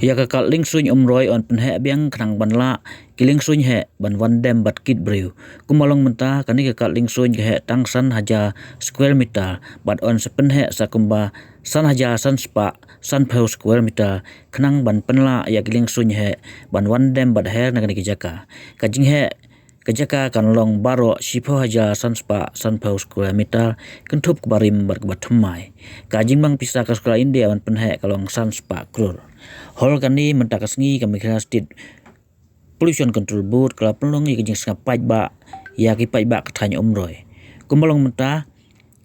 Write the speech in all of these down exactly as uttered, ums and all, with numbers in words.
Ïa ka kad liengsuiñ Umroi yn pynheh biang khnang ban lah ki liengsuiñ heh ban wan dem bad kit briew. Kumba long mynta, kane ka kad liengsuiñ ka heh tang san hajar square meter bad yn sa pynheh sa kumba san hajar san spah sanphew square meter khnang ban pynlah ïa ki liengsuiñ heh ban wan dem bad her na kane ka jaka. Ka jingheh ka jaka kan long baroh shiphew hajar san spah sanphew square meter, kynthup kaba rim bad kaba thymmai. Ka jingbang pisa ka sorkar India ban pynheh ka long san spah klur. Halor kane, mynta ka sngi ka Meghalaya State Pollution Control Board ka la pynlong ïa ka jingsngap paidbah ïa ki paidbah ka thaiñ Umroi. Kumba long mynta,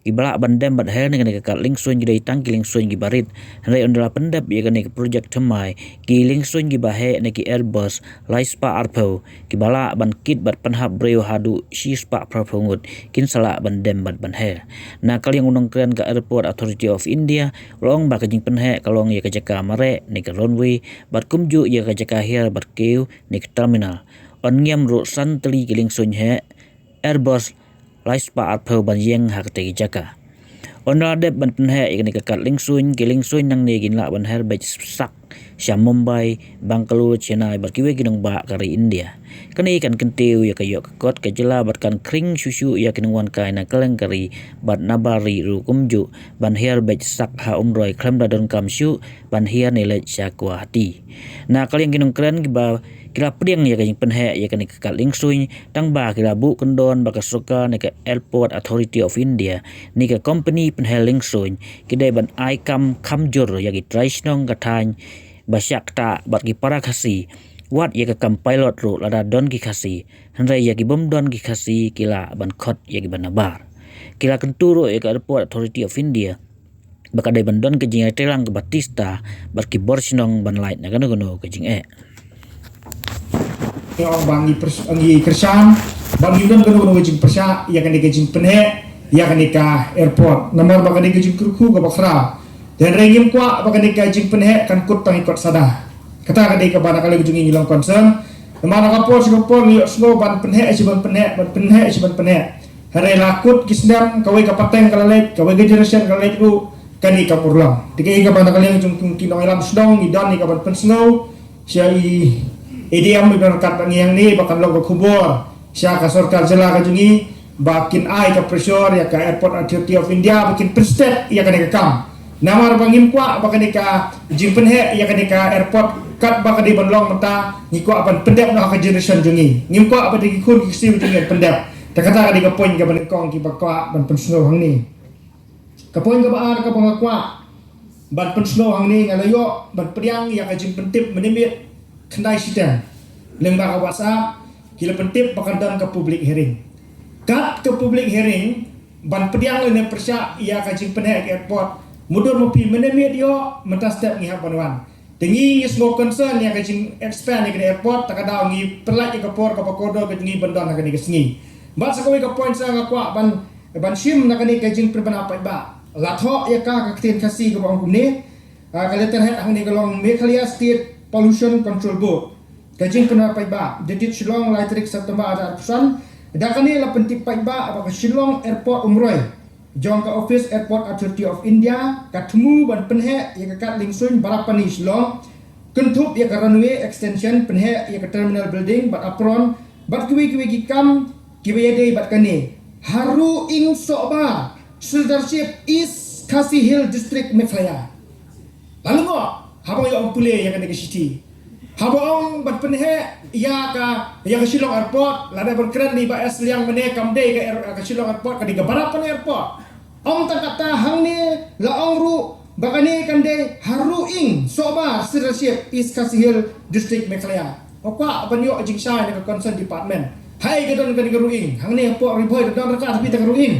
kiba lah ban dem bad her na kane ka kad liengsuiñ ki dei tang ki liengsuiñ kiba rit. Hynrei ynda la pyndep ïa kane ka projek thymmai, ki liengsuiñ kiba heh na ki Airbus lai spah arphew kiba lah ban kit bad pynhap briew haduh shi spah phra phew ngut kin sa lah ban dem bad ban her. Na ka liang u nongkren ka Airport Authority of India u la ong ba ka jingpynheh ka long ïa ka jaka mareh ne ka runway bad kumjuh ïa ka jaka hiar bad kiew ne ka terminal. Yn ngiam ruh san tylli ki liengsuiñ heh Airbus lai spah arphew ban ïeng ha katei ka jaka. Ynda la dep ban pynheh ïa kane ka kad liengsuiñ, ki liengsuiñ nangne kin lah ban her beit sak sha Mumbai, Bangalore, Chennai bad kiwei ki nongbah ka ri India. Kane kan kyntiew ïa ka ïoh ka kot ka jylla bad kan khring shuh shuh ïa ki nongwan kai na kylleng ka ri bad na bar ri ruh kumjuh ban hiar beit sak ha Umroi khlem da donkam shuh ban hiar ne leit sha Guwahati. Na ka liang ki nongkren kiba ki la pdiang ïa ka jingpynheh ïa kane ka kad liengsuiñ, tang ba ki la buh kyndon ba ka sorkar ne ka Airport Authority of India ne ka kompani pynheh liengsuiñ ki dei ban ai kam kham jur ïa ki trai shnong ka thaiñ ba shah ktah bad ki para Khasi. Wat ïa ka kam pilot ruh lada don ki Khasi, hynrei ïa ki bym don ki Khasi ki lah ban khot ïa kiba nabar. Ki la kyntu ruh ïa ka Airport Authority of India ba ka dei ban don ka jingïatreilang kaba tista bad ki bor shnong ban lait na kano kano ka jingeh. Ngi ong ba ngi pyrsh-, ngi kyrshan ba ngi don kano kano ka jingpyrshah ïa kane ka jingpynheh ïa kane ka airport. Namar ba kane ka jingkyrkhu kaba khraw. Hynrei ngim kwah ba kane ka jingpynheh kan kut tang ïa kot sada. Kata ka dei kaba na ka liang jong ngi ngi long concern. Namar na ka por sha ka por ngi ïohsngew ban pynheh shi ban pynheh, ban pynheh shi ban pynheh. Hynrei la kut ki snem, kawei ka pateng ka la leit, kawei ka generation ka la leit ruh, kane kam urlong. Te kaei kaba na ka liang jong ki nongïalam shnong ngi don ïa kaban pynsngew sha i A D M iba ryngkat bad ngi hangne ba kan long ka khubor sha ka sorkar jylla ka jong ngi ba kin ai ka pressure ïa ka Airport Authority of India ba kin pynstep ïa kane ka kam. Namar ba ngim kwah ba kane ka jingpynheh ïa kane ka airport katba ka dei ban long mynta, ngi kwah ban pyndep noh ha ka generation jong ngi. Ngim kwah ba dei ki khun ki ksiew jong ngi ban pyndep. Te kata ka dei ka point kaba nyngkong kiba kwah ban pynsngew hangne. Ka point kaba ar kaba nga kwah ban pynsngew hangne, nga la ïoh ban pdiang ïa ka jingpyntip mynmiet khyndai shiteng lyngba ka WhatsApp, ki la pyntip ba kan don ka public hearing. Kat ka public hearing ban pdiang lane pyrshah ïa ka jingpynheh ka airport, mutdur ma phi mynmiet ïoh mynta step ngi hap ban wan. Te ngi ngi sngew concern ïa ka jing expand ïa ka airport, ta ka daw ngi pynlait ïa ka por kaba kordor ka jong ngi ban don ha kane ka sngi. Bad sa kawei ka point sa nga kwah ban ban shim na kane ka jingpynbna paidbah. La thoh ïa ka ka ktien Khasi kaba ong kumne. Ah, ka letterhead hangne ka long Meghalaya State Pollution Control Board. Ka jingpynbna paidbah dated Shillong, lai tarik September arhajar arphew san. Da kane la pyntip paidbah ba ka Shillong Airport Umroi jong ka Office Airport Authority of India ka thmu ban pynheh ïa ka kad liengsuiñ Barapani Shillong, kynthup ïa ka runway extension, pynheh ïa ka terminal building bad apron bad kiwei kiwei ki kam kiba ïadei bad kane ha Ruing Sohbar, Sirdarship, East Khasi Hills District, Meghalaya. La lyngngoh haba nga ïoh pule ïa kane ka shithi. Haba ong ban pynheh ïa ka, ïa ka Shillong Airport, lada ban kren da i Bah S Liang mynne, kam dei ka air-, ka Shillong Airport, ka dei ka Barapani Airport. Ong tang kata, hangne la ong ruh ba kane kan dei ha Ruing Sohbar, Sirdarship, East Khasi Hills District, Meghalaya. Nga kwah ban ïoh jingshai na ka concern department. Haei ka don kane ka Ruing? Hangne hapoh Ri Bhoi ka don ryngkat, ha phi ta ka Ruing.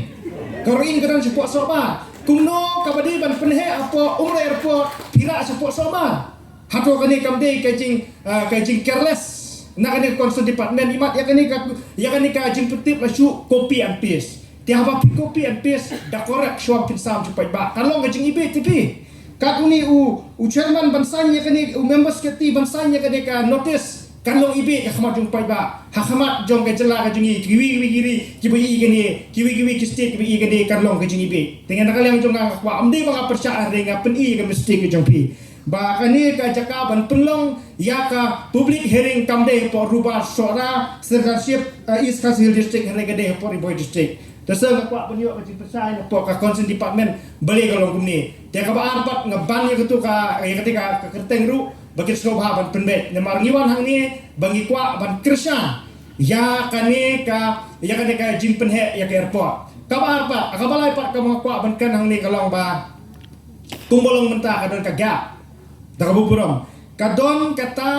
Ka Ruing ka don shapoh Sohbar. Kumno kaba dei ban pynheh hapoh Umroi Airport, phi rah shapoh Sohbar? Hato kane kam dei ka jing, ah, ka jing careless na kane ka concern department? Imat ïa kane ka, ïa kane ka jingpyntip la shu copy and paste. Te haba phi copy and paste, da correct shuwa phin sam shu paidbah. Kan long ka jingibieit te phi. Katne u, u chairman ban sign ïa kane, u member secretary ban sign ïa kane ka notice, kan long ibieit ha khmat jong paidbah, ha khmat jong ka jylla ka jong ngi, kiwei kiwei ki ri kiba ïohi kane, kiwei kiwei ki state kiba ïohi kane, kan long ka jingibieit. Te nga na ka liang jong nga nga kwah, ym dei ba nga pyrshah, hynrei nga pyni ïa ka mistake ka jong phi. ba kane ka jaka ban pynlong ïa ka public hearing kam dei hapoh Rubber Sohra, Sirdarship, eh, East Khasi Hills District, hynrei ka dei hapoh Ri Bhoi District. Te sa nga kwah ban ïoh ka jingpynshai napoh ka concerned department balei ka long kumne. Te kaba ar pat nga ban ïa katu ka, ïa kata ka, ka kyrteng ruh ba kin sngewbha ban pynbeit. Namar ngi wan hangne ba ngi kwah ban kyrshan ïa kane ka, ïa kane ka jingpynheh ïa ka airport. Kaba ar pat, kaba lai pat kaba nga kwah ban kren hangne ka long ba kumba long mynta ka don ka gap. Da kaba burom ka don kata,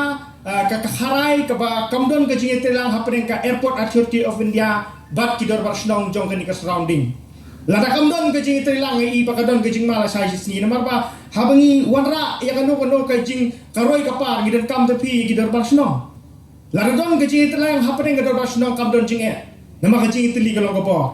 ah, ka, ka kharai kaba kam don ka jingïatreilang hapdeng ka Airport Authority of India bad ki dorbar shnong jong kane ka surrounding. Lada kam don ka jingïatreilang, i ba ka don ka jingma lashai shi sngi, namar ba haba ngi wanrah ïa kano kano ka jing, ka roi ka par, ngi donkam da phi ïa ki dorbar shnong. Lada don ka jingïatreilang hapdeng ka dorbar shnong, kam don jingeh. Namar ka jingïatylli ka long ka bor.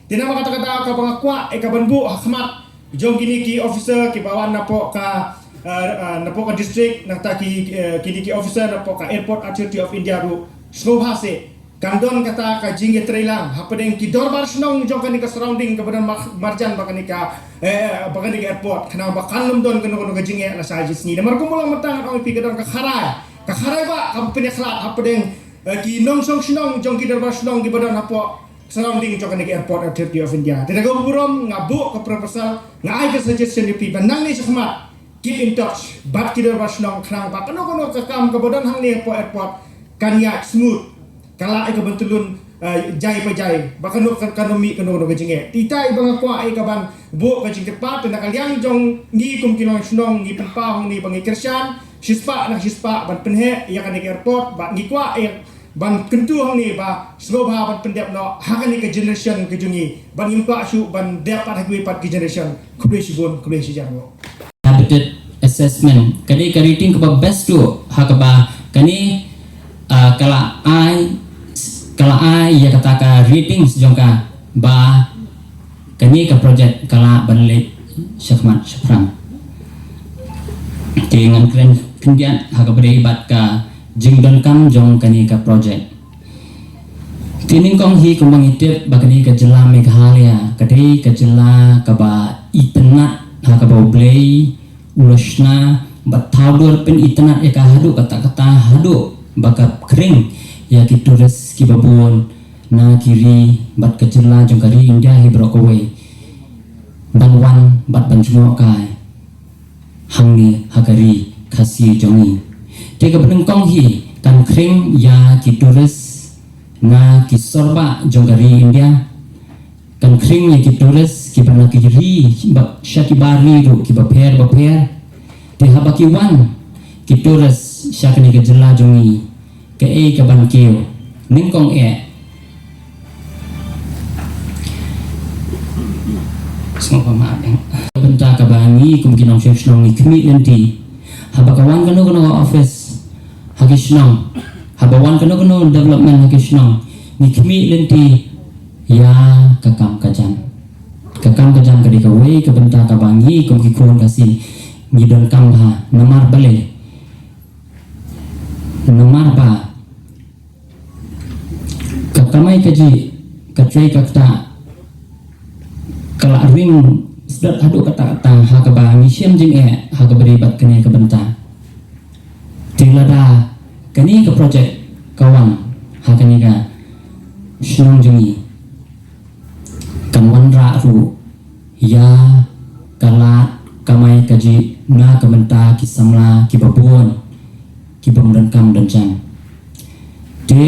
Te namar kata ka daw kaba nga kwah, eh, ka ban buh ha khmat jong kine ki officer kiba wan napoh ka, eh, eh, napoh ka district, nangta ki, eh, kine ki officer napoh ka Airport Authority of India ruh sngewbha seh kan don kata ka jingïatreilang hapdeng ki dorbar shnong jong kane ka surrounding kaba don mar-, marjan bad kane ka, eh, bad kane ka airport, khnang ba kan ym don kano kano ka jingeh lashai shi sngi. Namar kumba long mynta ngan ong ïa phi ka don ka kharai, ka kharai ba kaba pynïakhlad hapdeng, eh, ki nongshong shnong jong ki dorbar shnong kiba don hapoh surrounding jong kane ka Airport Authority of India. Te da kaba burom nga buh ka proposal, nga ai ka suggestion ïa phi ba nangne shakhmat keep in touch bad ki dorbar shnong khnang ba kano kano ka kam kaba don hangne hapoh airport kan ïaid smooth, ka lah ïa ka ban tylli, eh, jai pa jai, ba kano kan, kan ym mih kano kano ka jingeh. Te ita i ba nga kwah ïa ka ban buh ka jingkyrpad, te na ka liang jong ngi kum ki nongshong shnong ngi pynpaw hangne ba ngi kyrshan shispah na shispah ban pynheh ïa kane ka airport, ba ngi kwah ïa ban kyntu hangne ba sngewbha ban pyndep noh ha kane ka generation ka jong ngi, ba ngim kwah shuh ban dep pat ha kiwei pat ki generation. Khublei shibun, khublei shihajar nguh. Habitat assessment ka dei ka rating kaba best tu, ha kaba kane, ah, ka la ai, ka la ai ïa kata ka rating jong ka ba kane ka project ka lah ban leit shakhmat shaphrang. Te ngan kren khyndiat ha kaba dei bad ka jingdonkam jong kane ka project. Te nyngkong hi kumba ngi tip ba kane ka jylla Meghalaya ka dei ka jylla kaba itynnad ha kaba U Blei u la shna bad thaw dur pynitynnad ïa ka haduh katta katta haduh ba ka khring ïa ki tourist kiba bun na ki ri bad ka jylla jong ka ri India hi baroh kawei ban wan bad ban jngoh kai hangne ha ka ri Khasi jong ngi. Te kaba nyngkong hi kan khring ïa ki tourist na ki sorbah jong ka ri India. Kan khring ïa ki tourist kiba na ki ri ba sha kiba ri ruh kiba pher ba pher. Te haba ki wan ki tourist sha kane ka jylla jong ngi, kaei kaban kiew? Nyngkong eh, sngewbha ma, eh, bynta kaba ngi kum ki nongshong shnong ngi khmih lynti. Haba ka wan kano kano office ha ki shnong, haba wan kano kano development ha ki shnong, ngi khmih lynti ïa ka kam ka jam. Ka kam ka jam ka dei kawei ka bynta kaba ngi kum ki khun Khasi ngi donkam bha. Namar balei? Namar ba ka kamai kajih, ka trei ka ktah, ka la ring sdot haduh katta katta ha kaba ngi shem jingeh ha kaba dei bad kane ka bynta. Te lada kane ka project ka wan ha kane ka shnong jong ngi, kan wanrah ruh ïa ka lad kamai kajih na ka bynta ki samla kiba bun kibym donkam donkam. Te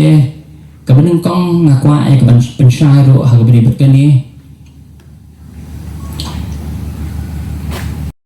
kaba nyngkong nga kwah ïa ka ban pynshai ruh ha kaba dei bad kane,